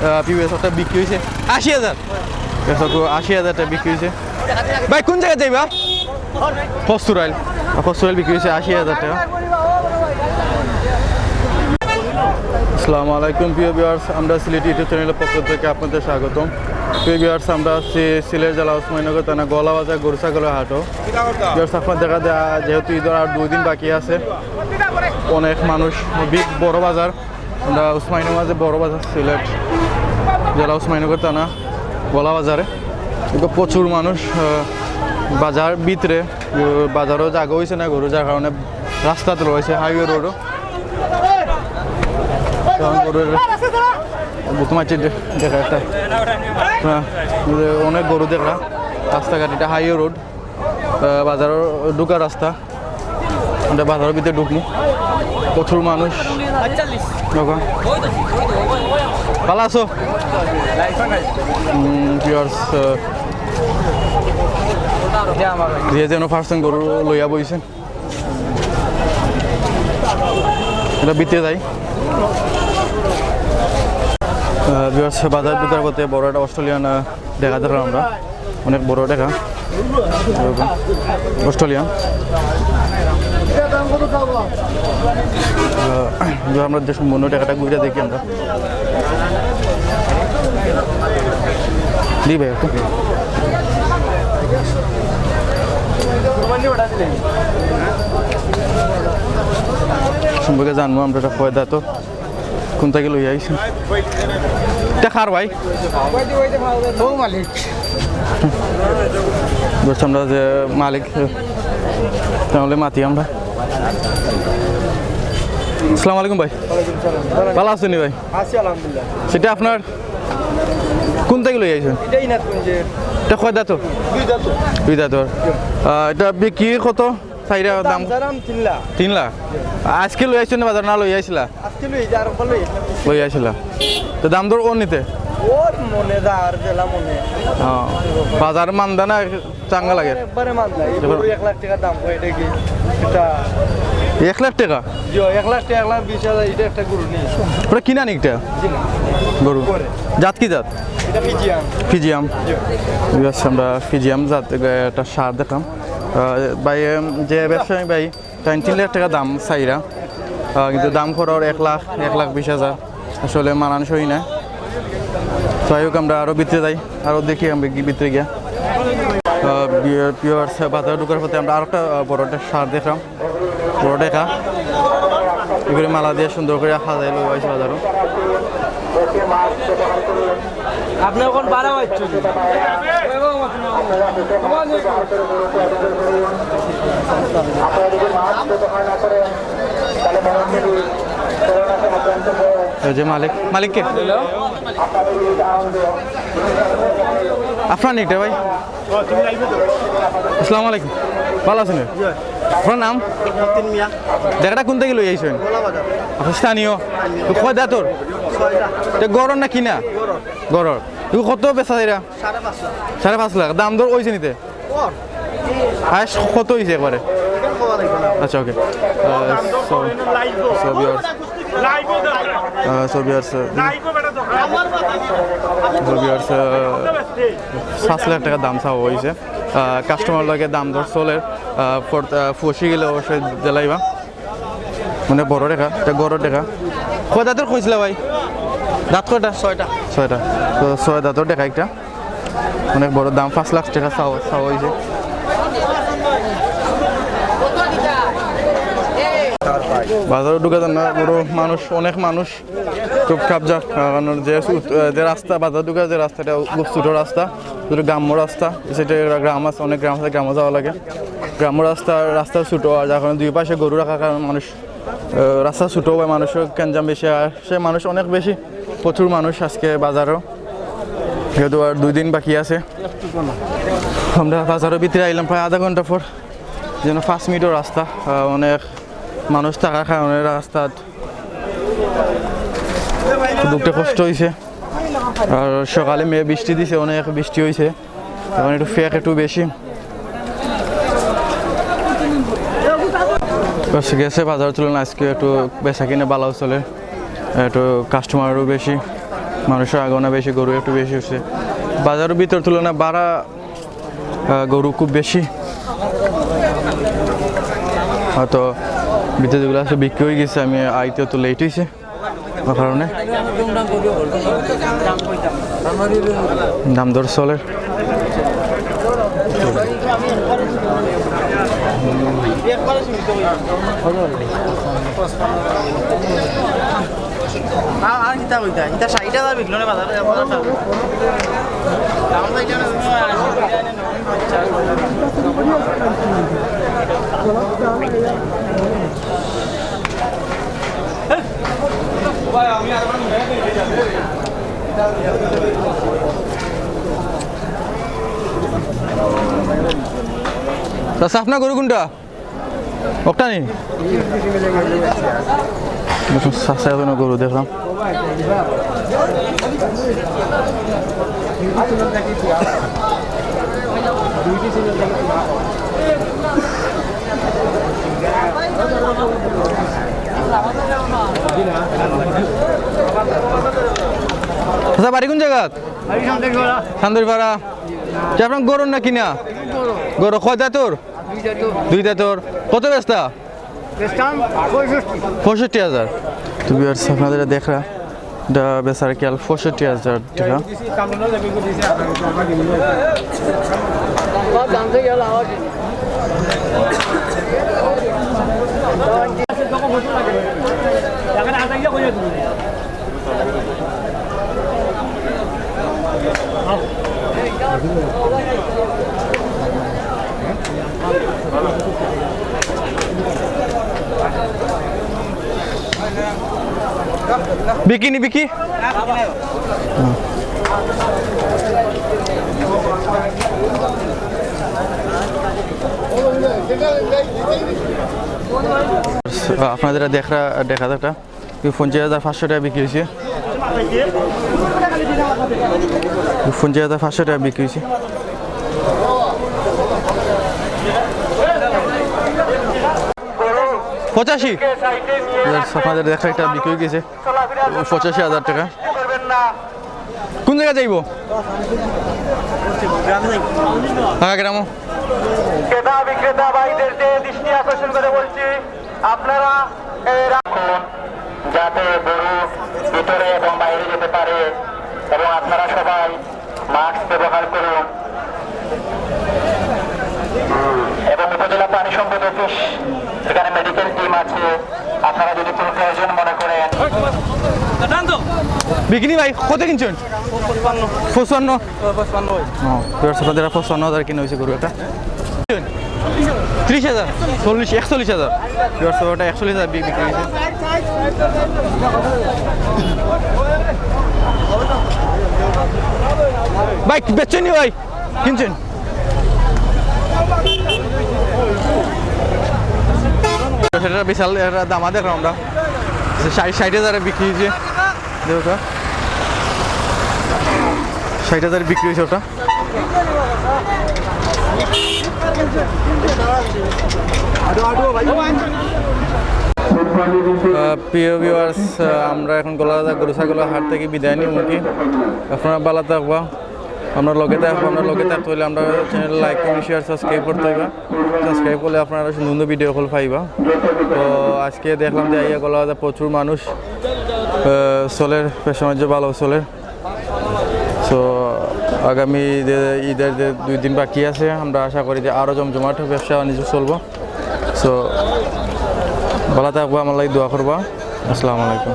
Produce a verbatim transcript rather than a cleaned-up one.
আহ, প্রিয় দর্শক, একটা বিক্রি হয়েছে আশি হাজার। দর্শক, আশি হাজার টাকা বিক্রি হয়েছে। ভাই, কোন জায়গায় যাইবা? কস্তুরাইল। কস্তুরাইল বিক্রি হয়েছে আশি হাজার টাকা। আসসালামু আলাইকুম প্রিয় ভিউয়ার্স, আমরা সিলেট YouTube চ্যানেলের পক্ষ থেকে আপনাদের স্বাগতম। প্রিয় ভিউয়ার্স, আমরা আছি সিলেট জেলা ওসমানীনগর থানা গোয়ালা বাজার গরু ছাগলের হাটও। ভিউয়ার্স, আপনারা দেখা যায়, যেহেতু ঈদের আর দুই দিন বাকি আছে, অনেক মানুষ, বিগ বড় বাজার। আমরা ওসমানীনগর মাঝে বড় বাজার, সিলেট জেলা ওসমানীনগর থানা গোয়ালা বাজারে। এদিকে প্রচুর মানুষ, আহ, বাজার ভিতরে, আহ, বাজারও জাগা হয়েছে না গরু, যার কারণে রাস্তাত রয়েছে, হাইওয়ে রোডও। কারণ গরুর বুক মারছে দে-, দেখা একটা। হ্যাঁ, অনেক গরু দেখরা রাস্তাঘাট, এটা হাইওয়ে রোড, আহ, বাজারও ঢুকার রাস্তা। আমরা বাজারের ভিতরে ঢুকমু, প্রচুর মানুষ। দেখো। ভালো আছো? উম, ভিউয়ার্স, আহ, যে যেন পারছেন গরু লইয়া বইছেন। এটা ভিতরে যাই। আহ, ভিউয়ার্স, বাজার ঢুকার পথে বড় একটা অস্ট্রেলিয়ান, আহ, দেখা দেখলাম আমরা, অনেক বড় দেখা, অস্ট্রেলিয়ান। আহ, যে আমরা দেশ মনে টাকাটা ঘুরে দেখি আমরা। দি ভাই একটু। সম্পর্কে জানবো আমরা, এটা ফয়দা তো কোন থেকে লই আইছেন? এটা কার ভাই? ও মালিক। বুঝছি আমরা যে মালিক, তাহলে মাতি আমরা। আসসালামু আলাইকুম ভাই। ভালো আছেন নি ভাই? আছি আলহামদুলিল্লাহ। সেটা আপনার কোন থেকে লই আইছেন? এটাই না কোন যে এটা কয় দাঁত? দুই দাঁত। দুই দাঁত। আহ, এটা বিক্রি কত? চাইরা দাম দাম? জারাম তিন লাখ। তিন লাখ। আজকে লই আইছেন না বাজার, না লই আইছিলা? আজকে লই যে আর বলে। লই আইছিলা। তো দাম দর ওর নিতে? ওর মনে যা আর যেলা মনে। হ্যাঁ। বাজার মান্দা না চাঙ্গা লাগে? একবারে মান্দা। এই দেখো। গরু এক লাখ টাকা দাম হয়, এটা কি? এটা এক লাখ টাকা? জি, এক লাখ টাকা, এক লাখ বিশ হাজার, এটা একটা গরু নিয়ে। ওটা কিনা নি একটা? জি না। গরু। করে। জাত কি জাত? এটা ফিজিয়ান। ফিজিয়াম। জি। ঠিক আছে, আমরা ফিজিয়াম জাত, এ, একটা সার দেখলাম। আহ, ভাই, এম, যে ব্যবসায়ী ভাই, তাই তিন লাখ টাকা দাম চাইরা, আহ, কিন্তু দাম করার এক লাখ, এক লাখ বিশ হাজার, আসলে মানানসই না। যাই হোক, আমরা আরো ভিতরে যাই, আরো দেখি আমরা কি ভিতরে গিয়া। আহ, ভিউ-, ভিউয়ার্স, বাজারে ঢুকার পথে আমরা আরো একটা, আহ, বড় একটা সার দেখলাম, বড় দেখা, এগুলি মালা দিয়ে সুন্দর করে সাজাই লই আইছে বাজারও। আপনি এখন বারো হচ্ছে। এই যে মালিক, মালিক কে? আপনার নিকটা ভাই? আসসালামু আলাইকুম, ভালো আছেন? আপনার নাম? মতিন মিয়া। জায়গাটা কোন থেকে লই আইছেন? গোলা বাজার। আচ্ছা, স্থানীয়। তো কয় দাঁতর? ছয়টা। তো গরর না কিনা? গরর। গরর। তো কত বেচা এরা? সাড়ে পাঁচ লাখ। সাড়ে পাঁচ লাখ। দাম দর হইছে নিতে? কর। হায়েস্ট কত হইছে একবারে? এটা কওয়া লাগবে না। আচ্ছা, ওকে। আহ, so, so viewers, আহ, so viewers, আহ, so viewers, আহ, পাঁচ লাখ টাকা দাম চাওয়া হয়েছে। আহ, কাস্টমার লগে দাম দর চলের, আহ, ফর-, আহ, ফসি গেলে অবশ্যই দিলাইবা। মানে বড় রেখা, এটা বড় রেখা। কয় দাঁতর কইছিলা ভাই? দাঁত কয়টা? ছয়টা। ছয়টা। তো ছয় দাঁতর রেখা একটা। অনেক বড় দাম, পাঁচ লাখ টাকা চাওয়া, চাওয়া হয়েছে। বাজারো ঢুকা যায় না, বড় মানুষ, অনেক মানুষ, খুব খাপজা, কারণ যে উত-, যে রাস্তা, বাজার ঢুকা যে রাস্তাটা খুব ছোট রাস্তা, ছোট গ্রাম্য রাস্তা, সেটা গ্রাম আছে, অনেক গ্রাম আছে, গ্রামে যাওয়া লাগে। গ্রাম্য রাস্তা, রাস্তা ছোট, আর যার কারণে দুই পাশে গরু রাখার কারণে মানুষ, আহ, রাস্তা ছোট হয়, মানুষের গ্যাঞ্জাম বেশি, আর সে মানুষ অনেক বেশি, প্রচুর মানুষ আজকে বাজারও, যেহেতু আর দুই দিন বাকি আছে। আমরা বাজারের ভিতরে আইলাম প্রায় আধা ঘন্টা পর, যেন পাঁচ মিনিটর রাস্তা, আহ, অনেক মানুষ থাকার কারণে রাস্তাত ঢুকতে কষ্ট হয়েছে। আর সকালে মেয়ে বৃষ্টি দিছে, অনেক বৃষ্টি হয়েছে, এখন একটু ফেক একটু বেশি। গেছে বাজার তুলনায় আজকে একটু বেচা কিনা ভালো চলে, একটু কাস্টমারও বেশি। মানুষের আগমন বেশি, গরু একটু বেশি উঠছে। বাজারের ভিতর তুলনায় বাড়া, আহ, গরু খুব বেশি। হয়তো ভিতরে যেগুলো আছে বিক্রি হয়ে গেছে, আমি আইতে তো লেট হয়েছে, ওই কারণে দাম দর চলের। আর, আর কিতা কইতা? ইতা ষাইট হাজার বিকলো নে বাজারে, দাম তো ইটা না, তুমি আশি টাকা নে, নব্বই, পঞ্চাশ। তা সাফনা গরু কোনটা? ওটা নি? দেখুন, চাচা এখনো গরু দেখলাম। আচ্ছা, বাড়ি কোন জায়গাত? শান্তরিপাড়া। কি আপনার গরুর না কিনা? গরু কয় দাঁতর? দুই দাঁতর। কত বেচতা? পঁয়ষট্টি হাজার। তো viewers, আপনারা দেখরা, এটা বেচার কিয়াল পঁয়ষট্টি হাজার টাকা। বিকিনি বিকি। আপনারা দেখরা, দেখা যাক, পঞ্চাশ হাজার পাঁচশো টাকা বিক্রি হয়েছে। পঞ্চাশ হাজার পাঁচশো টাকা বিক্রি হয়েছে। পঁচাশি। Viewers, আপনারা দেখরা, একটা বিক্রি হয়ে গেছে পঁচাশি হাজার টাকা। কোন জায়গা যাইবো? হ্যাঁ, গ্রামো। ক্রেতা বিক্রেতা ভাইদেরকে দৃষ্টি আকর্ষণ করে বলছি, আপনারা এই রা-, যাতে গরু ভিতরে এবং বাইরে যেতে পারে এবং আপনারা সবাই মাস্ক ব্যবহার করুন। এবং উপজেলা প্রাণী সম্পদ অফিস, এখানে মেডিকেল টিম আছে, আপনারা যদি কোনো প্রয়োজন মনে করেন। বিকিনি ভাই, কত কিনছেন? পঁচপান্ন। পঁচপান্ন? ও, viewers, আপনারা দেখরা পঁচপান্ন হাজার কিনা হয়েছে গরু একটা। ত্রিশ হাজার, চল্লিশ, একচল্লিশ হাজার। Viewers, ওটা একচল্লিশ হাজার বি-, বিক্রি হয়েছে। ভাই, বেচছেন নি ভাই? কিনছেন? সেটা বিশাল একটা দামা দেখলাম আমরা। ষাইট, ষাইট হাজারে বিক্রি হয়েছে। দেখো তো। ষাইট হাজারে বিক্রি হয়েছে ওটা। আহ, প্রিয় viewers, আহ, আমরা এখন গোলাঘাট গরু ছাগলের হাট থেকে বিদায় নিমুখী। আপনারা ভালা থাকবা, আমরা লগে থাকবো, আমরা লগে থাকতে হলে আমরা channel like, comment, share, subscribe করতে হইবা। Subscribe করলে আপনারা সুন্দর সুন্দর video অকল পাইবা। তো আজকে দেখলাম যে আইয়া গোলাঘাটে প্রচুর মানুষ, আহ, চলের, ব্যবসা বাণিজ্য ভালা চলের। So আগামী যে ঈদের যে দুই দিন বাকি আছে, আমরা আশা করি যে আরও জমজমাট ব্যবসা বাণিজ্য চলবো। So ভালা থাকবা, আমার লাগি দোয়া করবা। আসসালামু আলাইকুম।